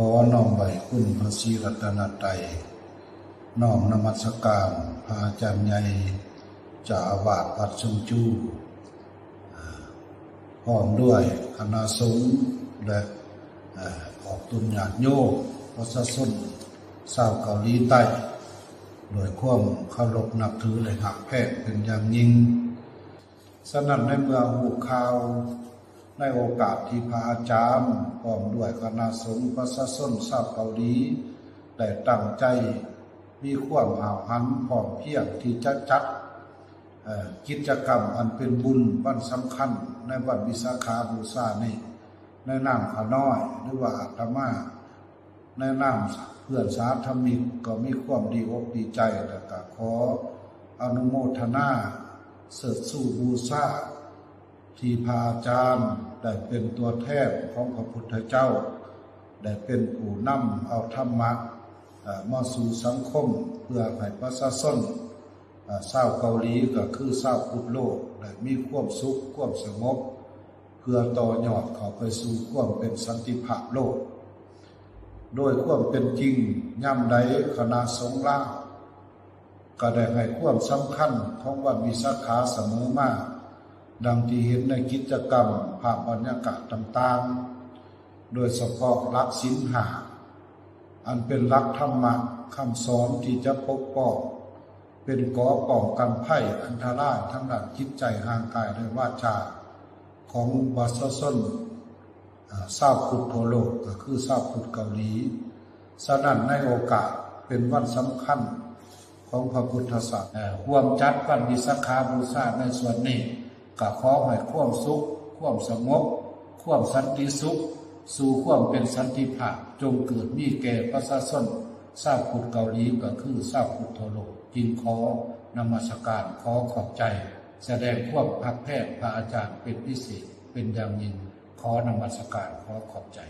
ຂໍນ້ອມໄຫວ້ຄຸນພະສີລັດຕະນະໄຕ, ນ້ອມນະມັດສະການພະອາຈານໃຫຍ່ເຈົ້າອາວາດວັດຊຶງຈູ ພ້ອມດ້ວຍຄະນະສົງ ແລະ ອາ ອອກຕົນຍາດໂຍມ ປະຊາຊົນຊາວເກົາຫຼີໃຕ້ ດ້ວຍຄວາມເຄົາລົບນັບຖື ແລະ ຮັກແພງເປັນຢ່າງຍິ່ງ. ສະນັ້ນ ໃນເມື່ອຮູ້ຂ່າວ ໃນໂອກາດທີ່ພະອາຈານ ພ້ອມດ້ວຍຄະນະສົງ ປະຊາຊົນຊາວເກົາຫຼີ ໄດ້ຕັ້ງໃຈ ມີຄວາມຫ້າວຫັນພ້ອມພຽງທີ່ຈະຈັດ ເອີ ກິດຈະກຳອັນເປັນບຸນວັນສຳຄັນໃນວັນວິສາຂະບູຊານີ້ ໃນນາມຂ້ານ້ອຍ ຫຼືວ່າອາດຕະມາ ໃນນາມເພື່ອນສາທຳມິກ ກໍມີຄວາມດີອົກດີໃຈ ແລະ ກະຂໍອະນຸໂມທະນາເຊີດຊູບູຊາ ທີ່ພະອາຈານໄດ້ເປັນຕົວແທນຂອງພະພຸດທະເຈົ້າ ໄດ້ເປັນຜູ້ນຳເອົາທຳມະ ເອີ ມາສູ່ສັງຄົມ ເພື່ອໃຫ້ປະຊາຊົນ ເອີ ຊາວເກົາຫຼີ ກໍຄືຊາວພຸດໂລກ ໄດ້ມີຄວາມສຸກ ຄວາມສະຫງົບ ເພື່ອຕໍ່ຍອດເຂົ້າໄປສູ່ຄວາມເປັນສັນຕິພາບໂລກ. ໂດຍຄວາມເປັນຈິງ ຍາມໃດຄະນະສົງລາວ ກໍໄດ້ໃຫ້ຄວາມສຳຄັນຂອງວັນວິສາຂະສະເໝີມາ, ດັ່ງທີ່ເຫັນໃນກິດຈະກຳພາບບັນຍາກາດຕ່າງໆ, ໂດຍສະເພາະຫຼັກສິນຫ້າ ອັນເປັນຫຼັກທຳມະຄຳສອນທີ່ຈະປົກປ້ອງ ເປັນເກາະປ້ອງກັນໄພອັນຕະລາຍທາງດ້ານຈິດໃຈ, ຮ່າງກາຍ ແລະ ວາຈາ ຂອງປະຊາຊົນ ອາ ຊາວພຸດທົ່ວໂລກ ກໍຄືຊາວພຸດເກົາຫຼີ. ສະນັ້ນ ໃນໂອກາດເປັນວັນສຳຄັນຂອງພະພຸດທະສາສະໜາ ເອີ ຮ່ວມຈັດວັນວິສາຂະບູຊາໃນສ່ວນນີ້ ກໍຂໍໃຫ້ຄວາມສຸກ ຄວາມສະຫງົບ ຄວາມສັນຕິສຸກ ສູ່ຄວາມເປັນສັນຕິພາບ ຈົ່ງເກີດມີແກ່ປະຊາຊົນຊາວພຸດເກົາຫຼີ ກໍຄືຊາວພຸດທົ່ວໂລກ. ຈຶ່ງຂໍນະມັດສະການ ຂໍຂອບໃຈ ສະແດງຄວາມຮັກແພງພະອາຈານເປັນພິເສດເປັນຢ່າງຍິ່ງ. ຂໍນະມັດສະການ ຂໍຂອບໃຈ.